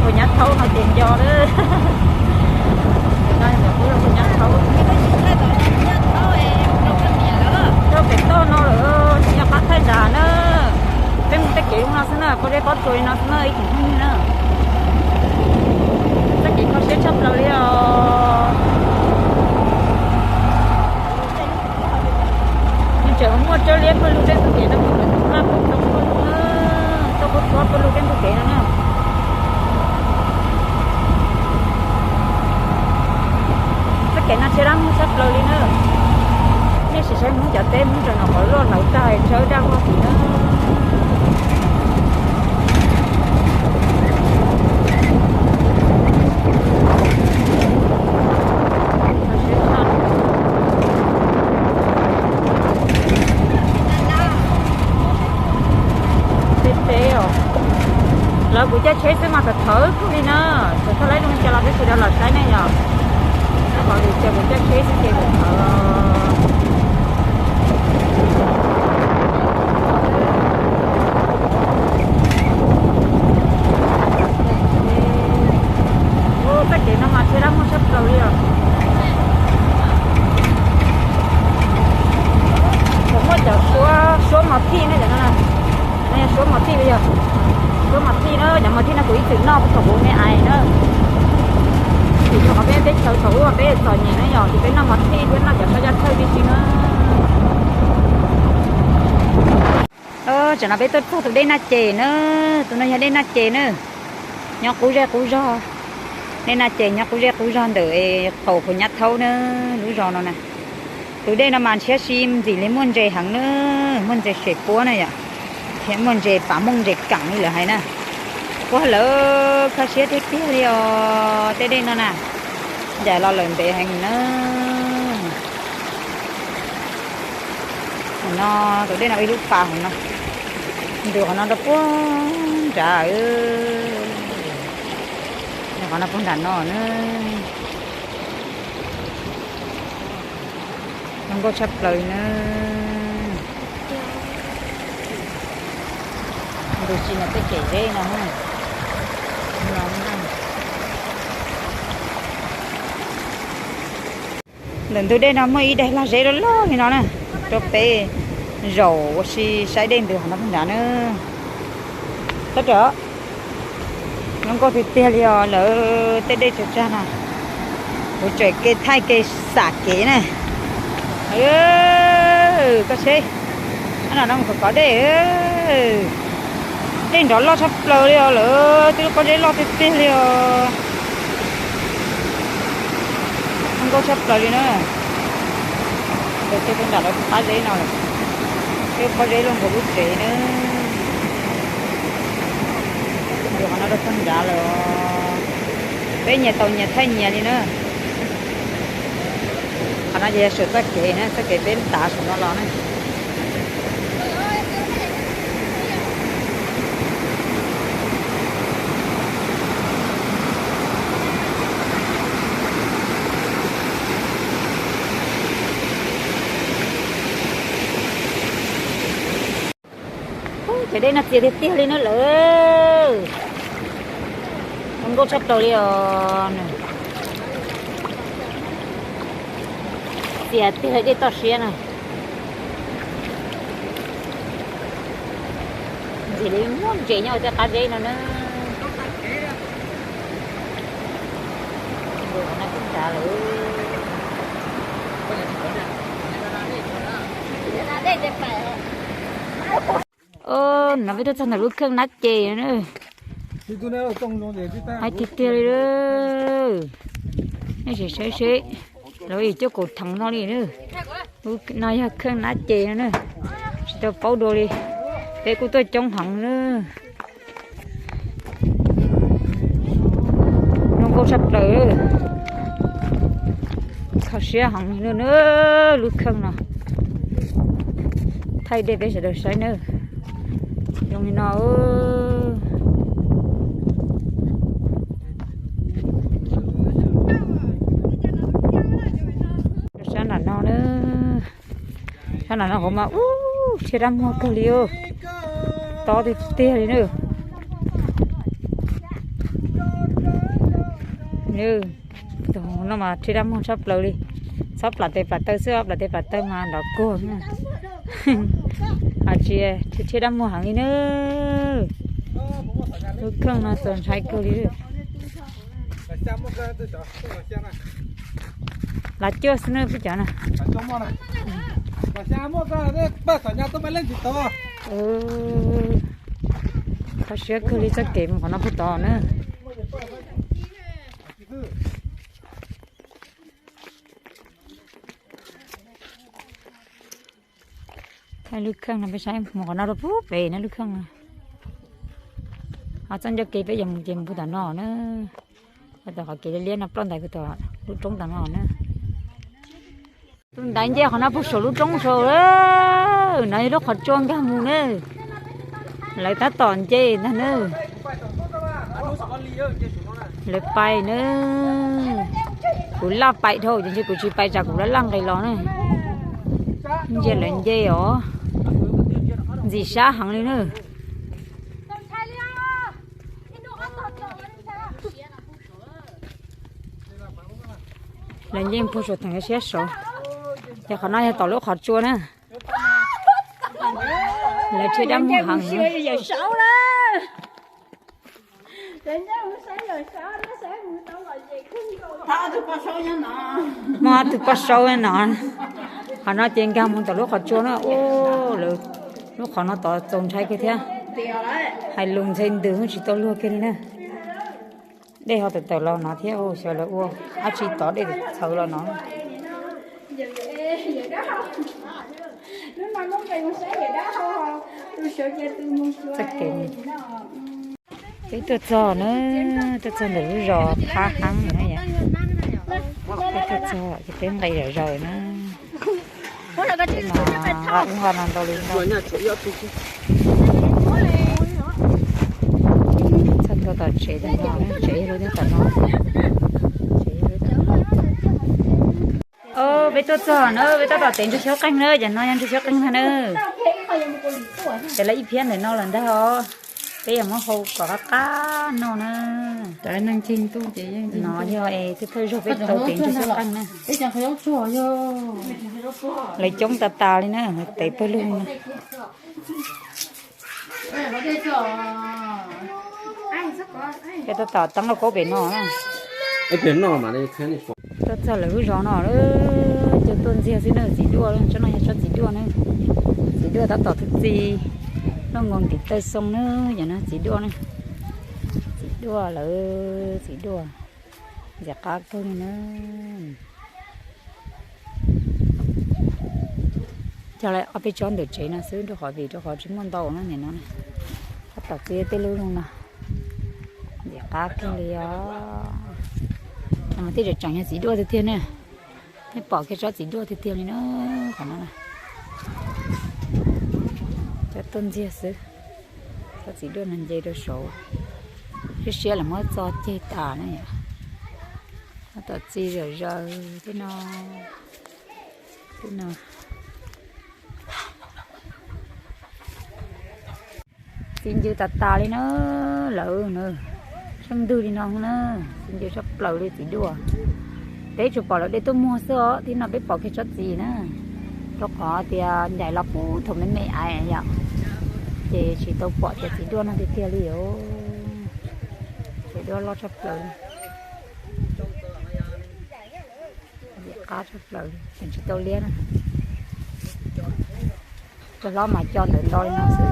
Puag Nyab Thaub no ces nco lawm. Puag Nyab Thaub, rau pem toj no lawm, tsis nco qab thaij nrad na. Peb mus tej kev no xwb na, pob zeb pob tsuas li no xwb na ib tsoom phooj ywg na. Txoj kev kho siab tshaj plaws li os. Nws tseem muaj rawv liab pawg lug tej ntug kev no, lawv tseem laj pawg tau pawg lug na, tau pawg lug tej ntug kev no na. Txoj kev no tshiab dab muag tshaj plaws li na. Nej sim saib Hmoob cov teb, Hmoob cov no qhov loj hlawv tag, tsawb daj vog tim na. Teb teb os. Lawv kuv caij tsheb xwb mas tawv thawv kawg li na. Txawm thaij laib zoo li cas los peb sawv daws los saib ne yom. Qhov vim tias kuv caij tsheb xwb ces kuv thawv. Txoj kev no mas tshiab dab muag tshaj plaws li os. Tseem muaj cov suab, suab mos thij ne, cov no, no yog suab mos thij li yog. Suab mos thij na, cov mos thij no kuv ib txwm noj thaum kuv me ais na. Vim rau qhov peb teb chaws thaum ub peb txom nyem na yom, ces peb noj mos thij thiab noj cov xyab yaj thawj tib si na. Tam no peb tuaj txog tus dej Naj Ces na, tus no yog dej Naj Ces na, nyob qub zej qub zog. Dej Naj Ces nyob qub zej qub zog ntawm qaum Phuv Nyab Thaub na, lub zos no na. Tus dej no mas ntshiab si ntxim li muaj ntses heev na, muaj ntses xwm puab na yom, thiab muaj ntses pav mooj ntses keem li lawv hais na. Puag lawv kho siab tiag tiag li os tej dej no na, ncaim los lawm ntev heev na. Hauv no tus dej no ib lub pas hauv no, ntws qhov no rau puag nrad, qhov no puag nram no na. Zoo nkauj tshaj plaws na. Ntws tsis nram tej kev zeb no. Ntawm ntug dej no muaj ib daim lag zeb loj loj li no na, rau peb zaum ua si saib dej ntws qhov no puag nrad na. Tab ram zoo nkauj tiag tiag li os lawv tej dej tsaws tsag no. Kuv tseem kev thaij kev xam kev na. Koj seb, no no mus kov dej. Dej nrov loj tshaj plaws li os lawm, tej lub pob zeb loj tiag tiag li os. Zoo nkauj tshaj plaws li na. Tej nram lawv pob zeb no lawm, tej pob zeb luaj nkaus lub tsev na. Ntws qhov no rau puag nrad lawm. Peb nyias tau nyias thaij nyias li na. Qhov no ces yog saum txoj kev na, txoj kev peb tav saum no los na. Ub, cov dej no txias tiag tiag li na lawm. Zoo nkauj tshaj plaws li os. Txias tiag li dej toj siab na. Ntxim li muaj ntses nyob tej qab zeb no na. Os, no peb tuaj txog ntawm lub kheej Nab Ces na. Haib tiag tiag li. Nej sim saib seb, lawv yim cuaj kaum theev no li na. Lub no yog kheej Nab Ces no na. Tsis tau paub dua li. Peb kuj tuaj coob heev na. Zoo nkauj tshaj plaws. Kho siab heev li na, lub kheej no. Thaij dej peb sawv daws saib na. Zoo li no. Sab nram no na. Sab nram no hauv mas ub, tshiab dab muag kawg li. Tob tiag tiag li na. Nws, tus no mas rhiab dab muag tshaj plaws li. Txhob plam tes plam taw xwb, plam tes plam taw mas nrov kuag na. Hais tsis, rhiab dab muag heev li na. Lub kheej no txaus ntshai kawg li. Lav cuaj xwb na peb cov na. Kho siab kawg li txoj kev mus qhov no puag tod na. Lub kheej no peb saib mus qhov no rau puag pem na lub kheej no. Ho txoj ncauj kev peb yuav mus ces mus puag tom no na. Puag tom qhov kev liab liab no ploj ntais puag tom lub roob tom no na. Tus ntaiv nce qhov no puag saum lub roob saud, no yog lub qhov tsua nkag mus na. Lawv tab tom nce ntag na. Lawv pais na. Kuv laj pais dhau ces ntshe kuv tsis pais tsam kuv laj laj nqis los na. Ntsia lawv nce os. Ntxim sab heev li na. Lawv nce puag saum theem siab saud. Ces qhov no yog tom lub qhov tsua na. Lawv rhiab dab muag heev. Muaj ob tug poj saub no. Qhov no ces nkag mus tom lub qhov tsua na. Ua, lawv lub qhov no tod txaus ntshai kawg thiab. Hais lus ntxhe ntws tsis tau luag kiag li na. Dej ho tawm tawm los no thiab, xyov lawv ua dab tsi tov dej txhawv los no. Peb tuaj txog na, tuaj txog ntawm lub zos Phab Heeb no yom. Peb tuaj txog ces peb nqis zom zaws na. Peb mas nqa ub nqa no ntau li ntau. Txog ntua tom tsev, tom no tsev yog lub nyob tom no. Peb tuaj txog na, peb tab tom tev ntsuag xyoob qeeg na, cov no yog ntsuag xyoob qeeg ntag na. Ces lawv ib phiab ntawm no lawm ntag os. Peb yuav muab hau kom qab qab noj na. No yog es thawj thawj zaug peb tau tev ntsuag xyoob qeeg na. Lawv coob tas tas li na, tev pawg lug na. Peb tab tom teeb lauj kaub pem no na. Tuaj txog lawv lub zos no, ces tuaj ntxiag xwb na, txiv duaj, tsob no yog tsob txiv duaj na. Txiv duaj tab tom txi, noj nkaus ntiv taw xoo na, yog no txiv duaj na. Txiv duaj lawm, txiv duaj. Ntxim qab kawg li na. Cog lawm ob peb tsob ntawm tsev no xwb rau qhov vim rau qhov tsis muaj ntau na, nim no tab tom txi tej lub no. Ntxim qab kawg li os. Mas tej tseem tseem yog txiv duaj tiag tiag na. Peb pom kiag tsob txiv duaj tiag tiag li na, qhov no na. Cov tuaj ntxiag xwb. Tsob txiv duaj no nce rau saud, siab siab los muab txo ceg tas na yom. Tab tom txi zom zaws tej no, tej no. Txiv ncw tas tas li na, lawv na, seej ntwg li no na, txiv ncw tshaj plaws li txiv duaj. Peb tsuas pom lawv de tuaj muag xwb os, thib no peb pom kiag tsob txiv na, rau qhov tias ncaim los puag thaum me me ais yom, ces tsis tau pom cov txiv duaj no tiag tiag li os. Txiv duaj loj tshaj plaws li, qab tshaj plaws li, tseem tsis tau liab na. Cov hlob mas coj ntawm ntau li no xwb.